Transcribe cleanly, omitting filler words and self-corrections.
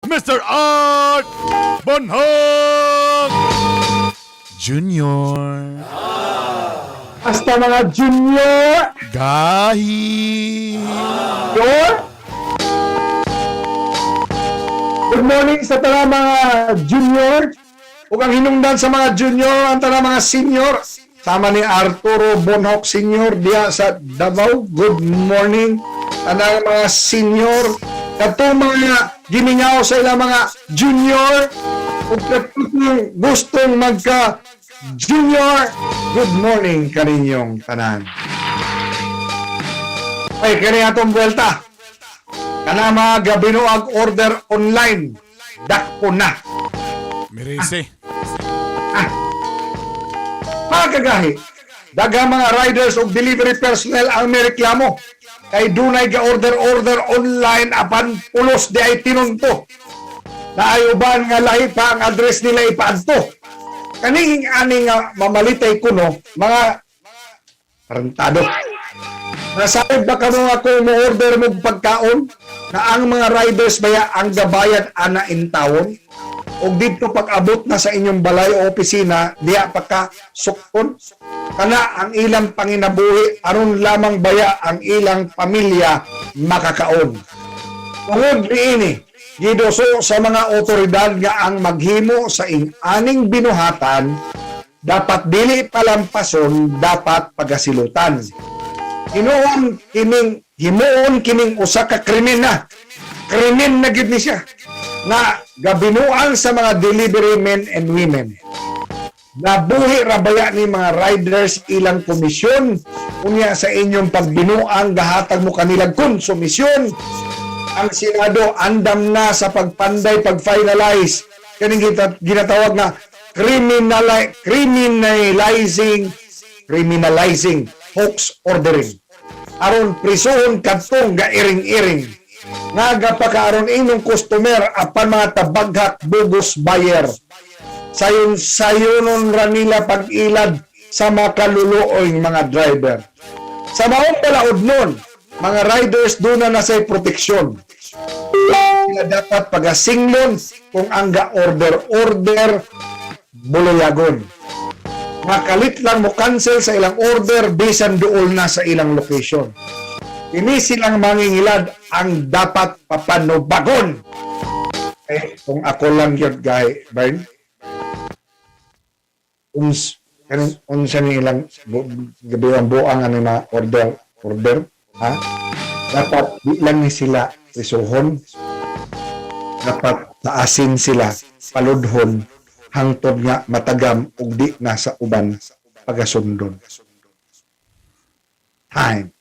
Mr. Art Bonhoc Junior. Hasta mga junior! Gahi! Junior! Good morning sa tanang mga junior. Ug ang hinungdan sa mga junior, ang tanang mga senior. Sama ni Arturo Bonhoc Senior diya sa Davao. Good morning. Tanang mga senior. Katong mga gimingaw sa ilang mga junior. Ug katong gustong magka junior. Good morning kaninyong tanan. Ay, kani atong buwelta. Kana mga gabinuag order online. Dakpo na. Merese. Mga kagahi, daghang mga riders ug delivery personnel ang may reklamo. Kay dunay ga order order online apan pulos di ay tinunto. Naay uban nga lahi pa ang address nila ipaadto. Kaning ani nga mamalitay kuno mga tarantado. Nasabi ba kamo nga kung mo-order mo pagkaon na ang mga riders baya ang gabayad ana intawon? Og didto pag-abot na sa inyong balay o opisina, diya pa ka sukon. Kana ang ilang panginabuhi aron lamang baya ang ilang pamilya makakaon. Tungod niini, giduso sa mga otoridad nga ang maghimo sa ing-aning binuhatan dapat dili palampason, dapat pagasilutan. Hinuon kining himuon kining usa ka krimen na. Krimen na gyud ni siya nga gabinuang sa mga delivery men and women. Nabuhi ra baya ni mga riders ilang komisyon? Unya sa inyong pagbinuang gahatag mo kanilang konsumisyon. Ang Senado andam na sa pagpanday, pag-finalize kaning ginatawag na criminalizing criminalizing hoax ordering aron prisuhon kadtong gairing-iring nga gapakaaron inyong customer apan mga tabaghak, bogus buyer. Sayon sayonon ra nila pag-ilad sa makaluluoy mga driver. Sa maong palaod nun, mga riders doon na nasa proteksyon. Sila dapat pagasinglon kung ang ga-order order buluyagon. Makalit lang mo cancel sa ilang order bisan duol na sa ilang location. Ini silang mangingilad ang dapat papanubagon. Eh, kung ako lang yun, guy, Bern, uns, kanang unsa ni ilang gabi ang buang ano na order, order, ha? Dapat di lang ni sila prisuhon. Dapat taasin sila, paludhon, hangtod nga matagam ug di na sa uban pagasundon. Time.